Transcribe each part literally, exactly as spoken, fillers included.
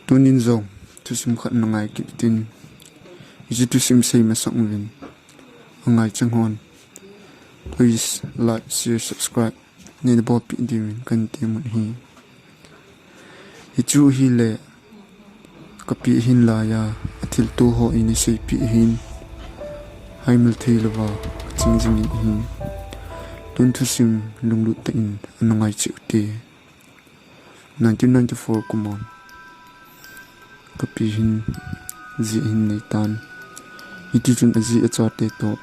Tunin jong thusim khat na ngai kit tin, hiche thusim sei masang uvin, angai chang hon, please like, share, subscribe neina bolpeh diuvin kahin temun ahi. Hichu ahile, kapi ahin laiya, athilto ho eina seipeh ahin, haimil thei louva kaching jingin ahi. Tun thusim lunglut tah in ana ngai cheh ute. Nineteen ninety-four kuman kapi hin ji ahin nei tan. Hitichun aji achate toh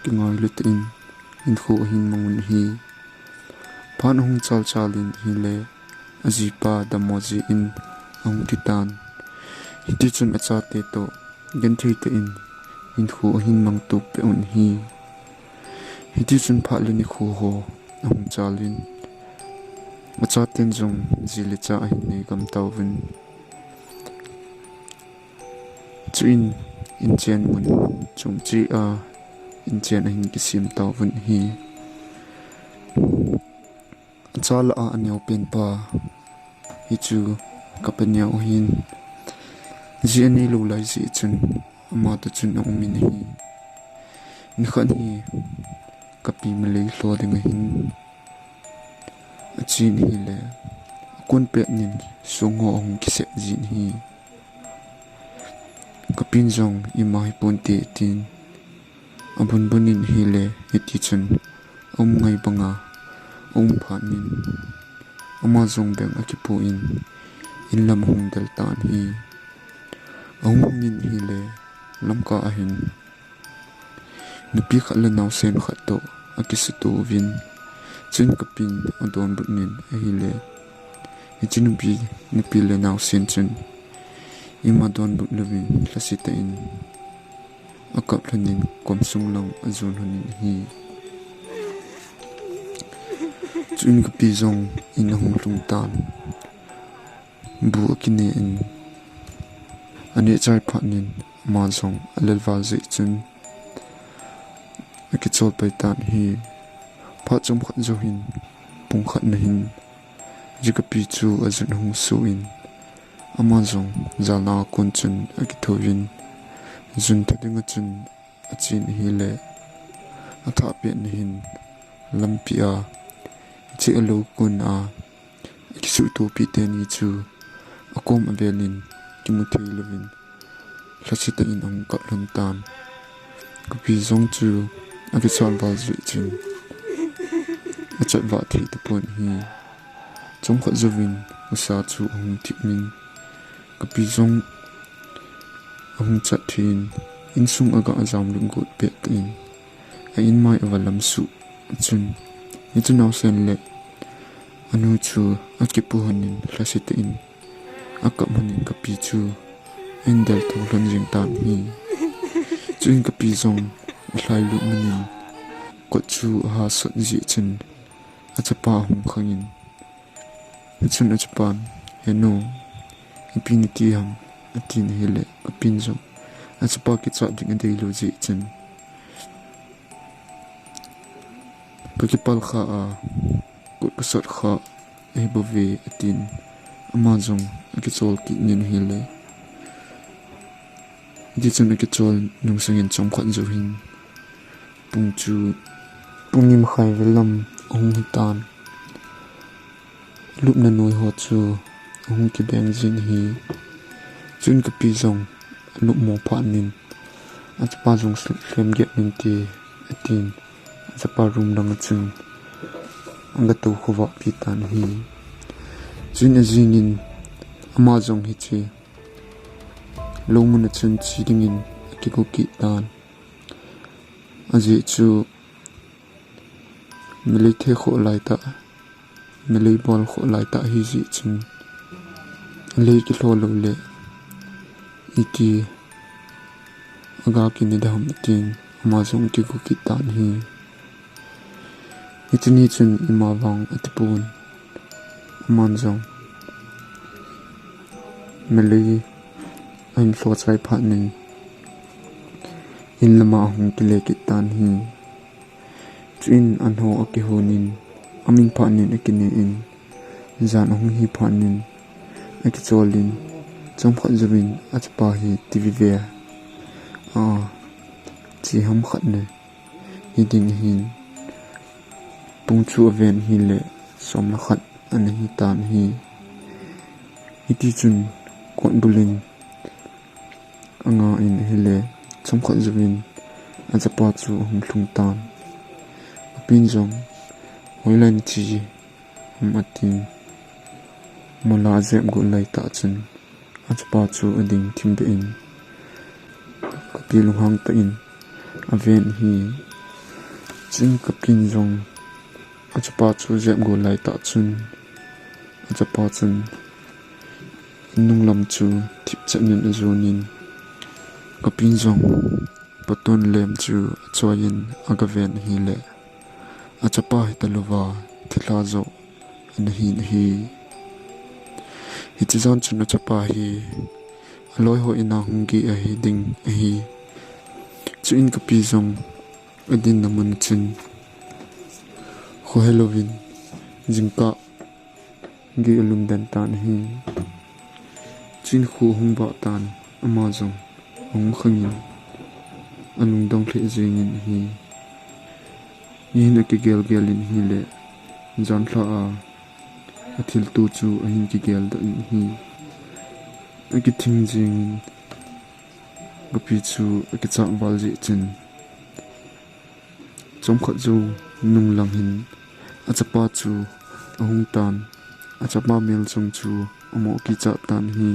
kingailu tah in hinkho ahin mang un ahi. Phat ahung chal chal in ahile, ajipa dammo jeh in ahung thi tan. Hitichun achate toh genthei tah in hinkho ahin mang tup peh un ahi. Hitichun phat le nikho ho ahung chal in, achaten jong ji le cha ahin nei gam tauvin. Chuin inchen mun chom cheh a inchen ahin kisem tauvin ahi. Acha lah a aneo pen pa hichu kapa neo ahin, ji anei lou lai jeh chun ama toh chun aumin ahi. Nikhat hi kapi malei lho ding ahin achen ahile, akon pet nin song ho ahung kiseh jin ahi. Kapin jong ima hiponte atin, abunbun in ahile, hitichun aum ngai banga aum phat nin, ama jong beng akipo in, in lam ahung del tan ahi. Ahung hung in ahile, lamkah a hin nupi khat le naosen khat toh akisuto uvin, chuin kapin adonbut nin ahile, hiche nupi, nupi le naosen chun ima donbut louvin lhase tah in akap lhonin kom sung lang ajon lhonin ahi. Chuin kapi jong in ahung lhung tan, bu akine in, aneh chai phat nin ama jong alel val jeh chun akichol pai tan ahi. Phat chomkhat jou hin, pung khat na hin, hiche kapi chu ajun ahung so in, ama jong jalna a kon chun akithouvin, jun tha dinga chun achen ahile, athah pet na hin lampi a hiche alou kon a akisuhtopi teni chu akom avel in kimu thei louvin, lhase tah in ahung kap lhon tan. Kapi jong chu akichol val jeh chun achat vah thei tapon ahi. Chomkhat jouvin usa chu ahung thip in, kapi jong ahung chat thei in, insung aga ajam lut got pet tah in, a-in mai ava lam suh chun, hiche naosen le anu chu akipu lhonin lhase tah in akap lhonin kapi chu ahin del thou lhon jeng tan ahi. Chuin kapi jong alhailut man in kot chu aha sot jeh chun achapa ahung khang in, hichun achapan, "He nu, ipi nati ham?" atin ahile, kapin jong achapa kichat ding adeilou jeh chun, "Kakipal kha a, kot kasot kha ahibouve," atin, ama jong akichol kit nin ahile, hitichun akichol nungsangin chomkhat jou hin pung chu pung ni makhai vel lam ahung hitan. Lupna noi ho chu ahung kibeng jin ahi. Chuin kapi jong alupmo phat nin, "Achapa jong lhem get inte," atin, achapa room langa chun aga tou khovah pi tan ahi. Chuin ajingin ama jong hiche lou muna chun che dingin akigo kit tan. Ajeh chu melei the khoh lai tah, melei bol khoh lai tah ahi jeh chun, lei kilho lou le iti aga kine ding ham atin, ama jong akigo kit tan ahi. Hiche ni chun ima vang atipon, aman jong melei ahin lho chai phat nin, in lama ahung kile kit tan ahi. Chuin an ho akihonin, amin phat nin akine in, jan ahung hi phat nin, akichol in, Chomkhat jouvin achapa hi TV ve a, a, chi ham khat ne hiding ahin, pung chu aven ahile som le khat ana hitan ahi. Hitichun kot bulin anga in ahile, chomkhat jouvin achapa chu ahung lhung tan. Apin jong, hoilai nache ham atin, mol a ajep got laitah chun achapa chu ading thim beh in, kapi lunghang tah in aven ahi. Chun kapin jong achapa chu ajep got laitah chun achapa chun nunglam chu thipchet in ajonin, kapin jong paton lem chu achoiyin agaven ahile, achapa hitalouva thilha joh ana hin ahi. Hiche jan chun achapa hi aloiho ina hung geh ahi ding ahi. Chuin kapi jong adinna mun chun khohelouvin jingkah geh alum den tan ahi. Chuin kho ahung vah tan, ama jong ahung khangin alungdong lheh jengin ahi. Hihin akigelgel in ahile, janlhah a athilto chu ahin kigeldoh in ahi. Akithing jengin kapi chu akichah val jeh chun, chomkhat jou nunglang hin achapa chu ahung tan, achapa mel jong chu amoh kichat tan ahi.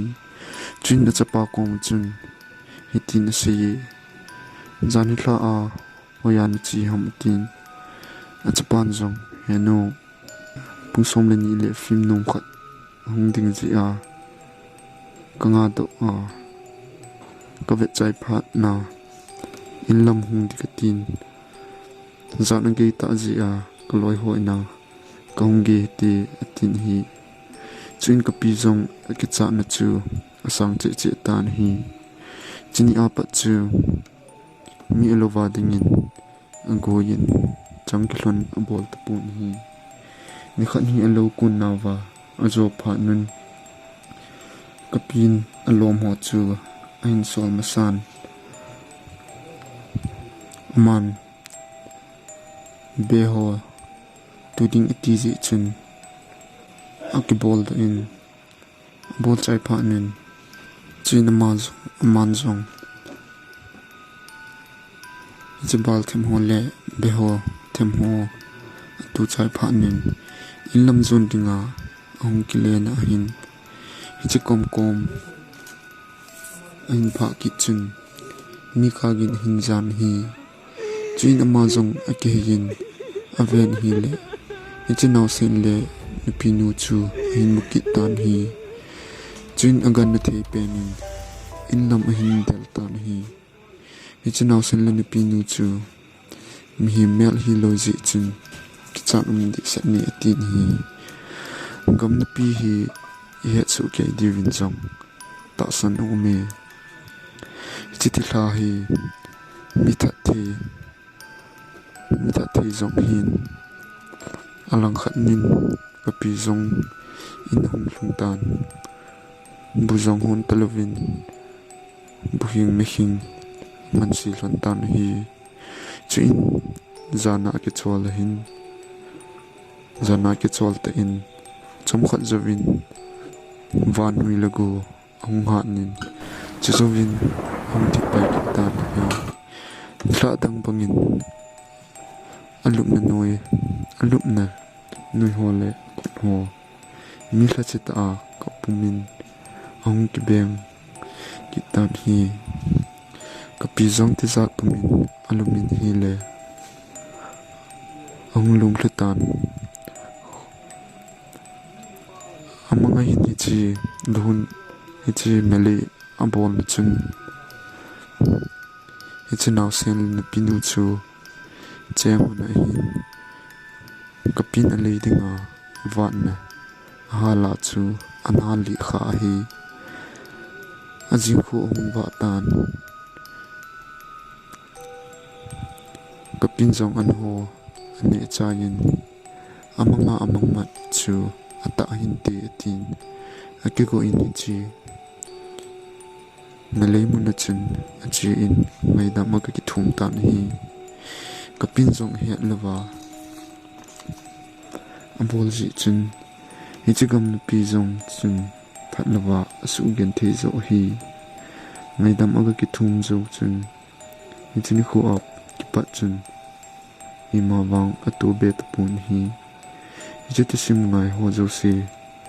Chuin achapa koma chun hitin aseiye, jan hilhah a hoiya nache ham atin. Achapan jong, henu, pung som le ni le fim nom khat ahung ding jeh a kangadoh a, kavet chai phat na, inlam hung ding katin, jan agei tah jeh a kaloiho ina kahung geh hite atin ahi. Chuin kapi jong akichatna chu asang cheh cheh tan ahi. Chuni apat chu mi alouva dingin agoiyin chang kilhon abol tapon ahi. Nikhat hi alou kon nauva ajo phat un, kapin alom ho chu ahin sol masan, aman beho tu ding ati jeh chun akiboldoh in, abol chai phat un, chuin ama jong, aman jong hiche bal them ho le beho them ho atu chai phat un, inlam jon dinga ahung kile na ahin, hiche komkom ahin phah kit chun, mi kagin ahin jan ahi. Chuin ama jong akiheiyin aven ahile, hiche naosen le nupinu chu ahin mu kit tan ahi. Chuin aganna thei penin inlam ahin del tan ahi. Hiche naosen le nupinu chu mihem mel hilou jeh chun kichat um dehset e atin ahi. Gam napi hi ihet soh kei diuvin jong tahsan aume. Hiche thilha hi mi that thei, mi that thei jong ahin, alangkhat in kapi jong in ahung lhung tan, bu jong hon talouvin, buhing mehing aman se lhon tan ahi. Chuin jana akichol ahin, jana akichol tah in, chomkhat jouvin van hui le go ahung hat in, chujouvin ahung thip pai kit tan ahi. Nilhah dang bangin alupna noi, alupna noi ho le kot ho mi lhache tah a kap pumin ahung kibeng kit tan ahi. Kapi jong tijat pumin alumin ahile, ahung lum lhu tan. Amang a hin hiche, luhun hiche melei abolna chun, hiche naosen le nupinu chu cheng hon ahin, kapin alei dinga vatna ahal a chu ana lih kha ahi. Ajing khu ahung vah tan. Kapin jong an ho aneh chaiyin, amang a amang mat chu atah hinte atin, akigo in hiche Nalei mun a chun ache in ngaidam a kakithum tan ahi. Kapin jong ahet louva abol jeh chun hiche gam nupi jong chun phat louva asuh genthei jo ahi. Ngaidam a kakithum jou chun hiche nikho a kipat chun ima vang ato be tapon ahi. Hiche thusim ngai ho jouse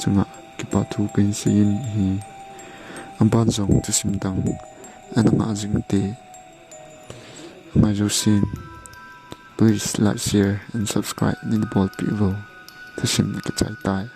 chunga kipa thu kahin seiyin ahi. Aban jong thusim dang ana ngah jing te. Ngai jousen, please like, share and subscribe nei bolpeh uvo. Thusim na kichai tai.